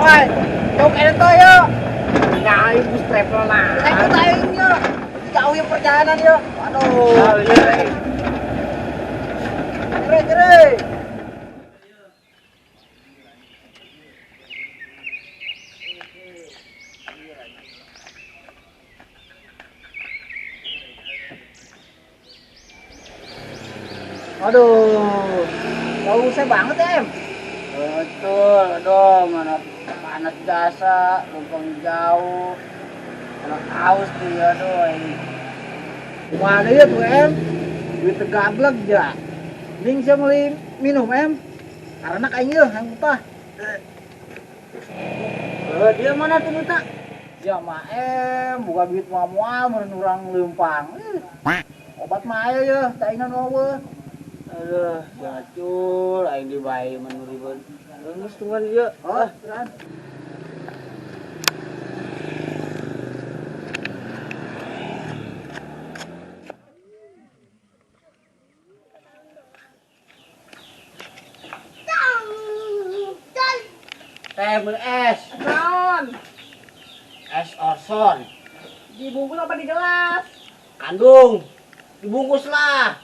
Woi, jauh kayaknya tuh yo. Nah, ibu travel lah. Ikut aing yo. Jauh ya perjalanan yo. Aduh. Kere kere. Aduh, bau saya banget ya, Em. Betul, aduh, mana panas jasa, lumpang jauh. Anak haus tuh ya, aduh. Mana ya tuh, Em? Duit tegablek ya. Ning saya beli minum, Em. Karena kayaknya yang utah. Dia mana tuh duta? Ya mah Em, buka duit mual-mual meureun urang leumpang. Obat mah aya ya, tainan eueuh. Aduh, jacul, aing dibae mah nu ribet. Geus tungguan ieu. Oh, keren. Teh beli es. Naon? Es orson. Dibungkus apa di gelas? Kandung. Dibungkus lah.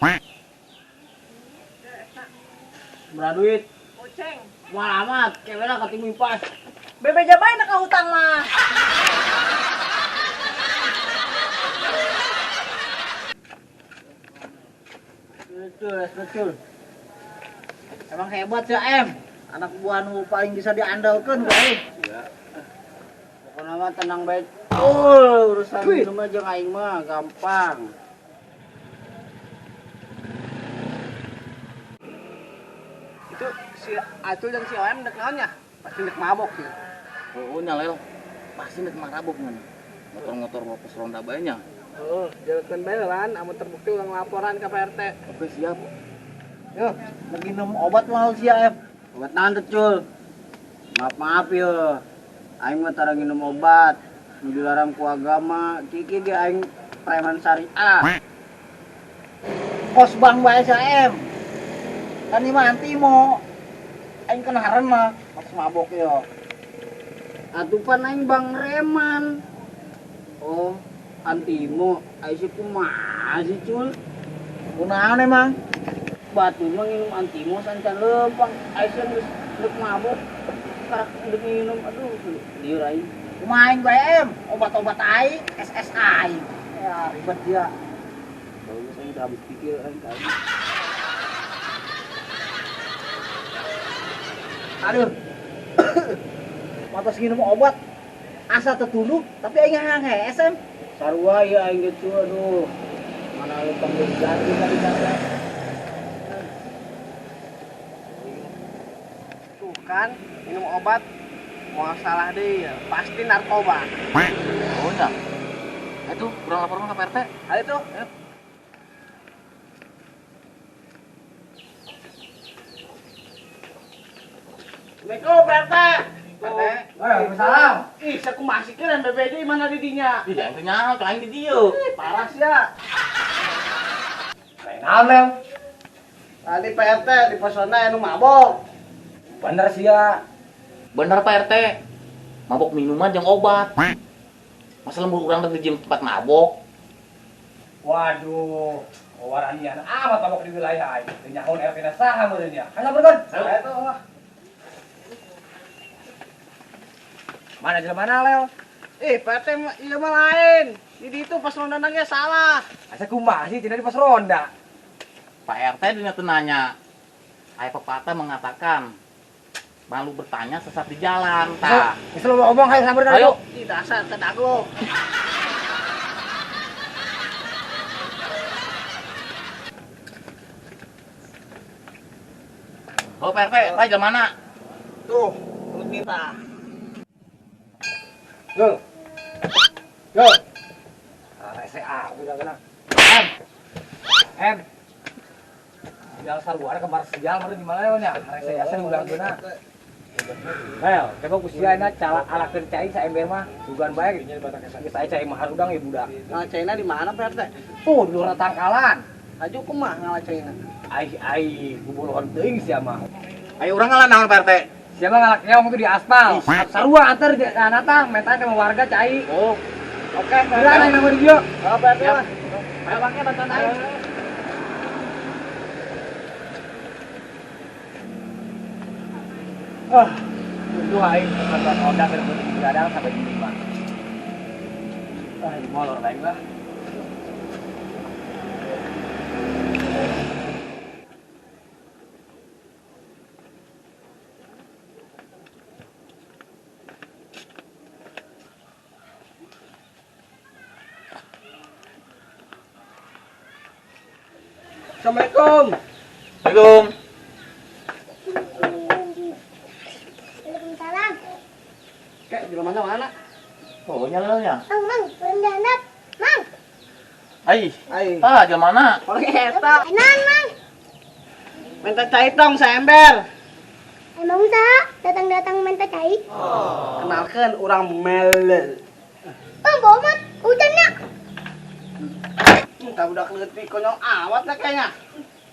Berapa duit? Goceng. Mahal amat, kewena ketimu pas. Bebe jabain ka hutang mah. Betul, betul. Emang hebat ya, Em. Anak buah nu paling bisa diandalkan gue. Ya. Pokoknya mah tenang baik. Oh, urusan minum aja aing mah gampang. Itu si Acul dan si OM dek naon ya? Pasti dek mabok sih. Oh, nyalel. Pasti dek marabok mana. Motor-motor mau pos ronda bae nya. Oh, jalankan bae lan, amun terbukti ulang laporan ke Pak RT. Oke, siap. Yo, lagi minum obat mahal sih ya, Em. Obat naon teh, Cul? Maaf-maaf yo. Aing mah tara nginum obat. Nu dilarang ku agama, kiki ge aing preman syariah. Kos bang bae sia, Em. Kan ini mah antimo. Aing kena haren mah, pas mabok yo. Atuh pan aing bang reman. Oh, antimo. Aing sih kumaha sih, Cul? Kunaon emang? Batu mah nginum antimo sancan leumpang. Aing sih geus deuk mabok. Karak deuk nginum, aduh, lieur aing. Kumaha aing bae, Em? Obat-obat aing, SS aing. Ya, ribet dia. Bagus aing udah habis pikir aing tadi. Aduh. Matos nginum obat asa tetunduh tapi aing hayang hees, Em. Sarua ya aing ge, Cul, aduh. Mana leumpang geus ganti tadi kata. Tuh kan, minum obat mau salah deh ya, pasti narkoba. Oh, enggak. Itu kurang laporan ke Pak RT. Ayo tuh. Ayo. Assalamualaikum, Pak RT. Pak RT. Waalaikumsalam. Ih, saya kumasih kan BBD mana di dinya? Ih, jangan nyaho, aing di dieu. Ih, parah sih ya. Lain hal, Lel. Tadi Pak RT di pesona anu mabok. Bener sih ya. Bener Pak RT. Mabok minuman jeung obat. Masa lembur urang teh di tempat mabok. Waduh, waranian amat mabok di wilayah aing. Teu nyahoan RT na saha meureun nya. Hayo sampeurkeun. Ayo tuh. Mana jelema mana, Lel? Pak RT mah ieu mah lain. Di ditu pas ronda nangnya salah. Asa kumaha sih cenah di pos ronda? Pak RT dina teu nanya. Aya pepatah mengatakan malu bertanya sesat di jalan, tah. Geus lu ngomong hayo sampeurkeun. Ayo. Ih, dasar kedaglo. Oh, Pak RT, tah jelema mana? Tuh, perut kita. Gol. Gol. Rese aku udah kena. M. M. Sial sarua kemar sial meureun di mana nya? Rese asa ulang geuna. Hel, coba ku sia na cala alakeun cai saember mah, sugan bae geus aya cai mah harudang ya budak. Ngala caina di mana, Pak RT? Tuh, di luar tangkalan. Aju kumaha ngala caina? Ai ai, bubuluhan teuing sia mah. Ayo urang ngala naon, Pak RT? Siapa ngalak keong tuh di aspal. Sarua antar di anata minta ke warga cai. Oh. Oke, Udah aing nama di dieu. Oh, Pak RT lah. Ayo bangke bantuan aing. Ah, untung aing bantuan Oda ke begadang sampai jam 5. Ah, di molor aing lah. Assalamualaikum. Assalamualaikum. Waalaikumsalam. Kek, di mana mana? Oh, nyala nya. Mang, mang, turun dihandap. Mang, Ai. Ai. Tah, jelema mana? Paling eta. enan, mang. Minta cai tong saember. Emang usaha datang-datang minta cai. Kenalkan orang melel. Bang, bomot, hujan nak. Entah udah keleti konyol awat lah kayaknya.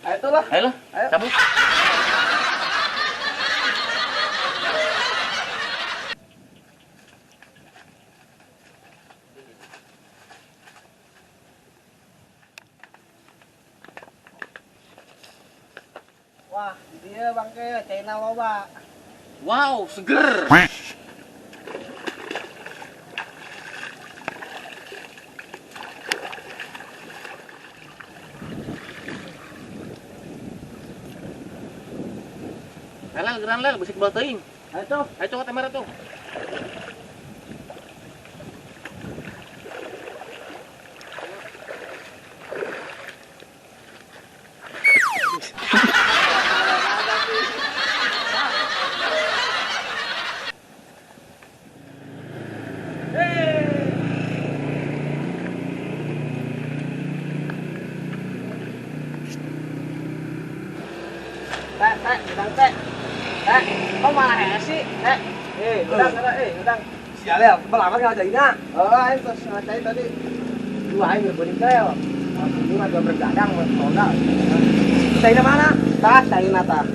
Ayo tuh lah. Ayo lah. Ayo. Cabut. Wah, dia bangke caina loba. Wow, seger. Lel, geran lel, besik belah teuing. Ayo tuh. Ayo cokot ember tuh. Teh, teh, udang teh. Teh, kok malah hese sih? Teh. Udang, udang, udang. Sial ya, tebal amat nggak caina. Oh, aing terus ngacai tadi. Dua aing berbanding teh. Langsung juga dua bergadang buat soda. Caina mana? Tah, caina tah.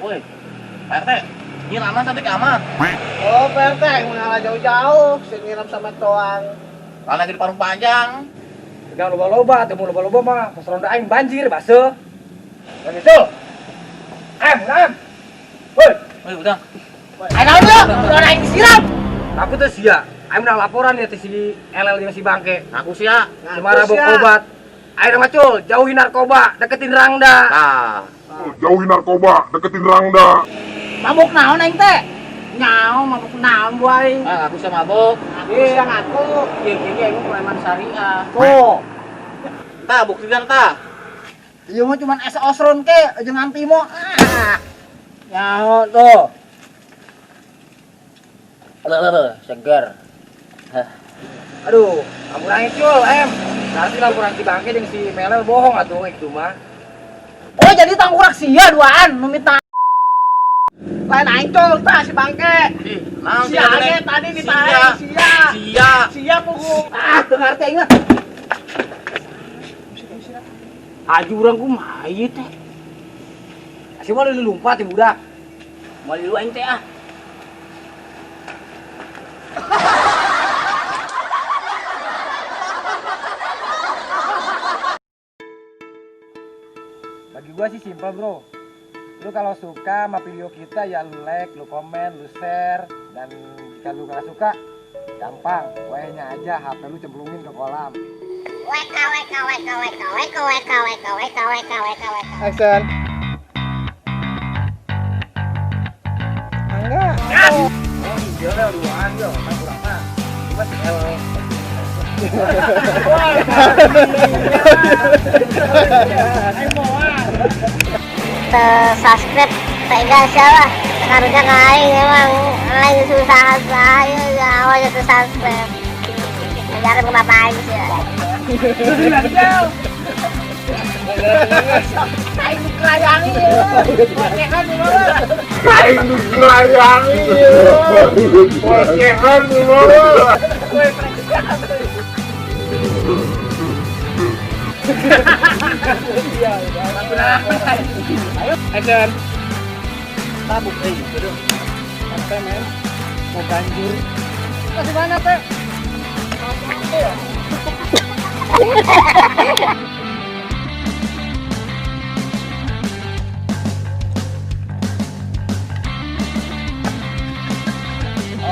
Woi, Pak RT, nyiraman cantik amat. Oh, Pak RT, mengalah jauh-jauh, sih nyiram sama toang. Kalau lagi di parung panjang. Pegang loba-loba, temu loba-loba mah pas ronda aing banjir baseuh. Dan itu. Em. Woi, Woi, udang. Ayo naon lu? Udah aing disiram. aku tuh sia. Aing udah laporan ya si LL jeung si Bangke. Aku sia. Cuma rabok obat. Aing macul, jauhin narkoba, deketin Rangda. Tah. Jauhin narkoba, deketin Rangda. Mabuk naon aing teh? Nyaho mabuk naon bu aing. Ah, aku sia mabuk. Iya, ngaku. Ieu ieu aing preman syariah. Tuh. Tah, buktikan tah. Ieu mah cuman es osron ke jeung antimo. Ah. Nyaho tuh. Leuh, seger. Aduh, ampun aing cul, em. Berarti laporan si Bangke jeung si Melel bohong atuh itu mah. Oh, jadi tangkurak sia duaan meminta Lain aing cul tah si bangke. Ih, naon Si Age tadi ditahan sia. Sia. Sia pugu. Ah, teu ngarti aing mah. Haji urang kumaha ieu teh? Si mau lu lompat ya budak. Mau lu aing teh ah. Bagi gua sih simpel bro. Lu kalau suka sama video kita ya lu like, lu komen, lu share. Dan jika lu gak suka, gampang. Wehnya aja HP lu cemplungin ke kolam. WK, WK, WK, WK, WK, WK, WK, WK, WK, WK, WK. Action. Enggak. Oh, dia udah duaan yo, tak kurang mah. Cuma si L. Subscribe, tega siapa? Karena aing emang aing susah saya, awalnya tuh subscribe. Jangan kenapa aing sih. Aing dikerayangi ieu. Ocehan ieu. Aing dikerayangi ieu. Ocehan ieu. Iya, ayo, action. Tabuk euy, gitu. Sampai men. Mau banjir. Kasih mana, Teh?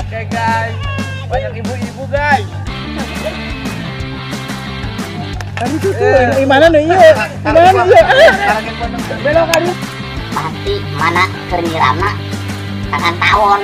Oke guys, banyak ibu-ibu guys. Tadi tuh mana nih iya? Mana iya? Belok aduh. Pasti mana keur nyiramna tangan tawon.